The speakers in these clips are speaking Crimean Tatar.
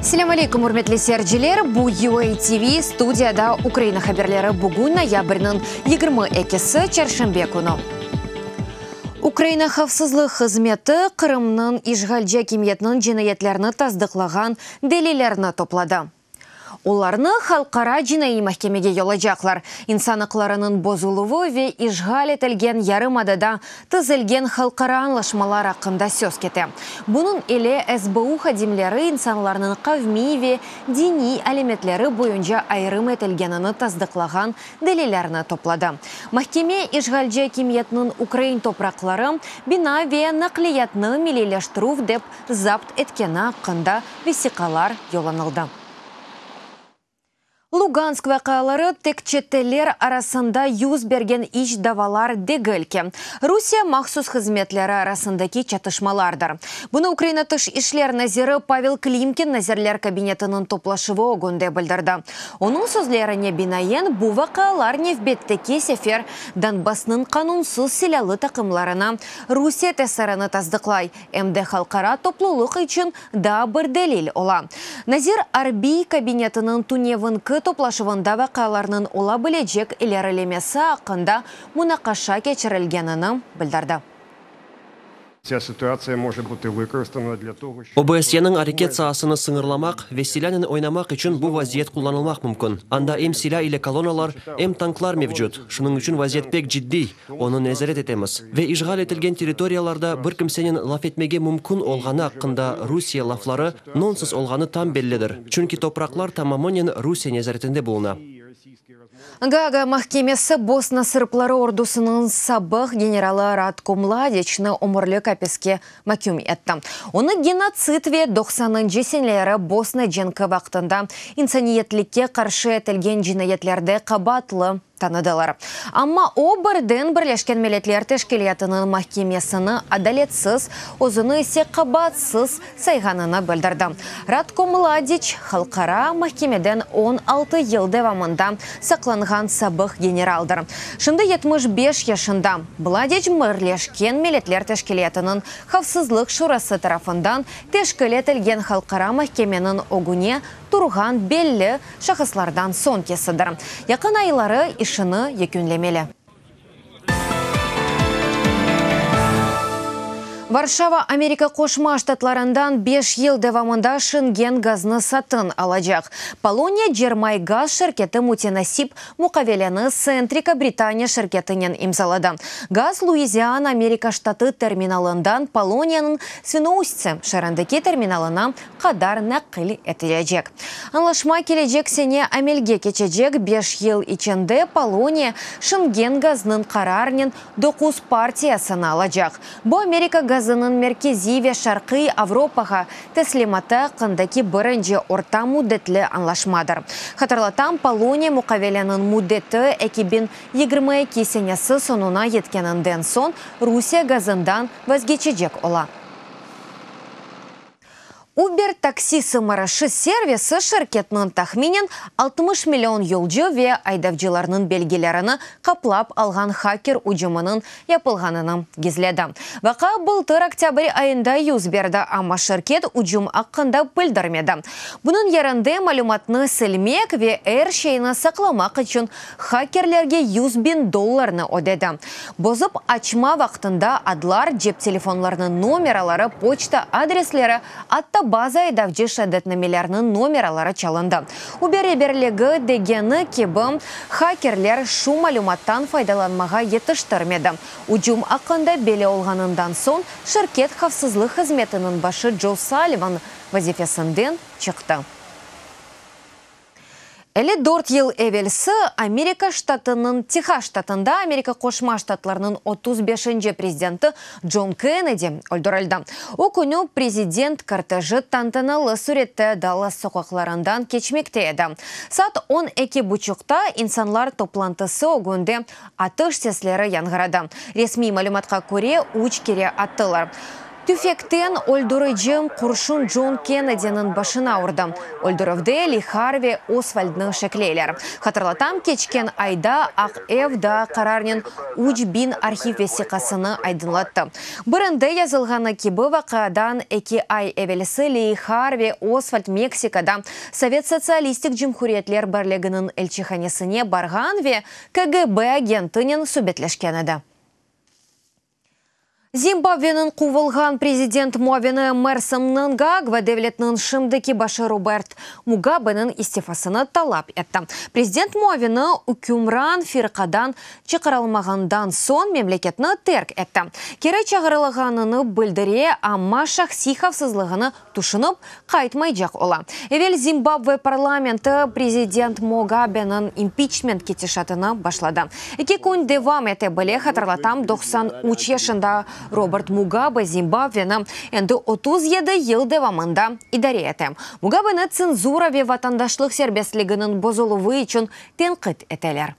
Selâm aleyküm, ürmetli seyirciler! Bu UA TV, studiyada Ukraina haberleri. Bugün noyabrniñ 22-si, çarşenbe künü. Ukraina havfsızlıq hızmeti Qırımnıñ işğalci akimiyetiniñ cinayetlerini tasdıqlağan delillerni topladı. Olarnı Halqara cinaiy mahkemege yollaycaqlar. İnsan aqlarınıñ bozuluvı ve işğal etilgen yarımadada tizilgen halqara añlaşmalar aqqında söz kete. Bunıñ ile SBU hadimleri insanlarnıñ qavmiy ve diniy alâmetleri boyunca ayırım etilgenini tasdıqlağan delillerni topladı. Mahkeme işğalci akimiyetniñ ukrain topraqları, bina ve naqliyatnı milliyleştirüv dep zapt etkeni aqqında vesiqalar yollanıldı. Lugansk vaqiaları tek çeteler arasında yüz bergen iç davalar degil ki, Rusiye mahsus hızmetleri arasındaki çatışmalardır. Bunı Ukraina Tış işler naziri Pavel Klimkin Nazirler kabinetiniñ toplaşuvı ögünde bildirdi. Onıñ sözlerine binaen, bu vaqialar nevbetteki sefer Donbassnıñ qanunsız silâlı taqımlarına Rusiye tesirini tasdıqlay, em de halqara toplulıq içün daa bir delil ola. Nazir arbiy kabinetiniñ tünevinki toplaşuvında vaqialarnıñ ola bilecek ilerilemesi aqqında munaqaşa keçirilgenini bildirdi. Ця ситуация може бути використана для того, щоб OBSYeniñ areket saasını sıñırlamaq ve silânen oynamaq içün bu vaziyet qullanılmaq mümkün. Anda em silâ ile kolonnalar, em tanklar mevcut. Şunıñ içün vaziyet pek ciddiy, onı nezaret etemiz. Ve işğal etilgen territoriyalarda bir kimsenen laf etmege mümkün olğanı aqqında Rusiye lafları nonsens olğanı tam bellidir, çünki topraqlar tamamınen Rusiye nezaretinde buluna. Gaaga mahkemesi Bosna sırpları ordusınıñ sabıq generalı Ratko Mladiçni ömürlik apiske maküm etti. Onı genotsid ve doqsanıncı seneleri Bosna cenki vaqtında insaniyetlikke qarşı etilgen cinayetlerde qabaatlı tanıdılar. Amma o birden Birleşken Milletler Teşkilâtınıñ mahkemesini adaletsiz, özüni ise qabaatsız sayğanını bildirdi. Ratko Mladiç halqara mahkemeden 16 yıl devamında saqlanğan sabıq generaldır. Şimdi 75 yaşında. Mladiç Birleşken Milletler Teşkilâtınıñ Havfsızlıq Şurası tarafından teşkil etilgen halqara mahkemeniñ ögüne turğan belli şahıslardan soñkisidir. Yaqın ayları işini yekünlemeli. Varşava Amerika Qoşma Ştatlarından 5 yıl devamında şingen gaznı satın alacaq. Poloniya Cermay gaz şirketi mütenasip muqaveleni Centrica Britaniya şirketinen imzaladı. Gaz Luiziana Amerika ştatı terminalından Poloniyanıñ Svinoustse şeerindeki terminalına qadar naqil etilecek. Añlaşma kelecek sene amelge keçecek 5 yıl içinde Poloniya şingen gaznıñ qararnen 9 partiyasını alacaq. Bu Amerika gazınıñ Merkeziy ve Şarqiy Avropağa teslimatı aqqındaki birinci orta müddetli añlaşmadır. Hatırlatam, Poloniya muqaveleniñ müddeti 2022 senesi soñuna yetkeninden soñ Rusiye gazından vazgeçecek ola. Uber taksi sımarışı servisi şirketiniñ tahminen 60 million yolcu ve aydavcılarnıñ belgilerini qaplap alğan haker ücüminiñ yapılğanını gizledi. Vaqia bıltır oktâbr ayında yüz berdi, amma şirket ücüm aqqında bildirmedi. Bunıñ yerinde malümatnı silmek ve er şeyni saqlamaq içün hakerlerge 100 biñ dollarnı ödedi. Bozıp açma vaqtında adlar, cep telefonlarınıñ nomeraları, poçta adresleri, atta bazı aydavcı şeadetnameleriniñ nomeraları çalındı. Uber reberligi degeni kibi, hakerler şu malümattan faydalanmağa yetiştirmedi. Ücüm aqqında belli olğanından soñ şirket havfsızlıq hızmetiniñ başı Joe Sullivan vazifesinden çıqtı. 54 yıl evelsi Amerika ştatınıñ Tehas ştatında Amerika Qoşma Ştatlarınıñ 35-nci prezidenti John Kennedy öldürildi. O künü prezident korteji tantanalı sürette Dallas soqaqlarından keçmekte edi. Saat 12.30-ta insanlar toplantısı ögünde atış sesleri yañğıradı. Resmiy malümatqa köre, üç kere attılar. Tüfekten öldürici qurşun Con Kennediniñ başına urdı. Öldürüvde Li Harvi Osvaldnı şekleyler. Hatırlatam, keçken ayda Aq Ev daa qararnen 3000 arhiv vesiqasını aydınlattı. Birinde yazılğanı kibi, vaqiadan eki ay evelsi Li Harvi Osvald Meksikada Sovet Sotsialistik Cumhuriyetler Birliginiñ elçihanesine barğan ve KGB agentinen subetleşken edi. Zimbabveniñ quvulğan prezident muavini Emmerson Mnangagva devletniñ şimdiki başı Robert Mugabeniñ istifasını talap etti. Prezident muavini ükümran firqadan çıqarılmağından soñ memleketni terk etti. Keri çağırılğanını bildire, amma şahsiy havfsızlığını tüşünip, qaytmaycaq ola. Evel Zimbabve parlamenti prezident Mogabeniñ impiçment ketişatını başladı. Eki kün devam ete bile, hatırlatam, 93 yaşında Robert Mugabe Zimbabveni endi 37 yıl devamında idare ete. Mugabeni tsenzura ve vatandaşlıq serbestliginiñ bozuluvı içün tenqit eteler.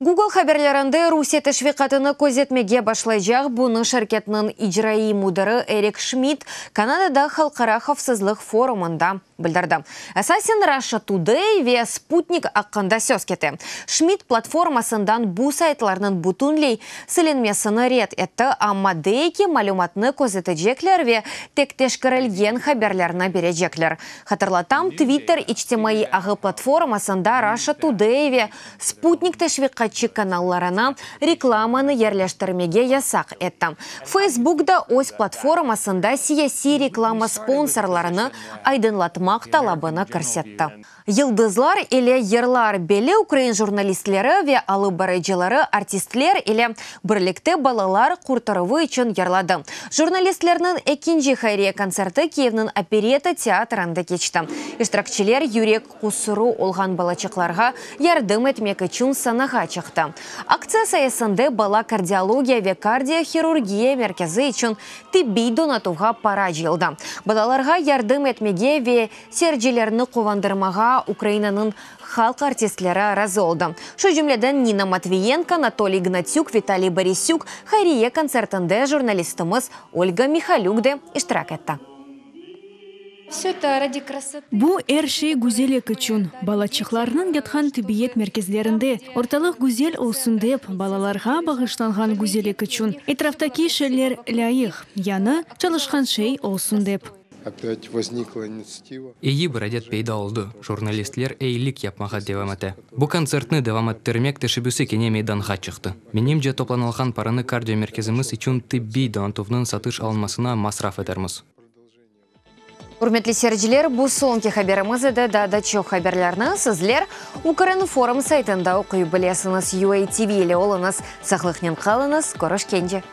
Google haberlerinde Rusiye teşviqatını közetmege başlaycaq, bunı şirketniñ icraiy müdiri Erik Şmidt Kanadada Halqara havfsızlıq forumında bildirdi. Esasen Russia Today ve Sputnik aqqında söz kete. Şmidt platformasından bu saytlarnıñ bütünley silinmesini red etti, amma dey ki, malümatnı közetecekler ve tek teşkerilgen haberlerni berecekler. Hatırlatam, Twitter içtimaiy ağı platformasında Russia Today ve Sputnik teşviqatçı kanallarına reklamanı yerleştirmege yasaq etti. Facebook da öz platformasında siyasiy reklama sponsorlarını aydınlatmaq talabını kirsetti. Yıldızlar ile yırlar belli ukrain jurnalistleri ve alıp barıcıları artistler ile birlikte balalar qurtaruvı içün yırladı. Jurnalistlerniñ ekinci hayriye kontserti Kiyevniñ Operetta teatrında keçti. İştirakçiler yürek qusurı olğan balaçıqlarğa yardım etmek içün sanağa çıqtı. Aktsiya sayesinde Bala kardiologiya ve kardiohirurgiya merkezi içün tibbiy donatuvğa para cıyıldı. Balalarğa yardım etmege ve seyircilerni quvandırmağa Ukrainanıñ halq artistleri razı oldı. Şu cümleden Nina Matviyenko, Anatoliy Gnatük, Vitaliy Borisük, hayriye kontsertinde jurnalistimiz Olga Mihalük de iştirak etti. Bu er şey güzellik içün. Balaçıqlarnıñ yatqan tibbiyet merkezlerinde ortalıq güzel olsun dep, balalarğa bağışlanğan güzellik içün. Etraftaki şeyler lâyıq, yañı, çalışqan şey olsun dep. Eyi bir adet peyda oldı, jurnalistler eyilik yapmağa devam ete. Bu kontsertni devam ettirmek teşebbüsi kene meydanğa çıqtı. Menimce, toplanılğan paranı kardiomerkezimiz içün tibbiy donatuvnıñ satış alınmasına masraf etermiz. Ürmetli seyirciler, bu soñki haberimiz edi. Daa da çoq haberlerni sizler Ukrinform saytında oquy bilesiñiz. UATV ile oluñız, sağlıqnen qalıñız, körüşkence!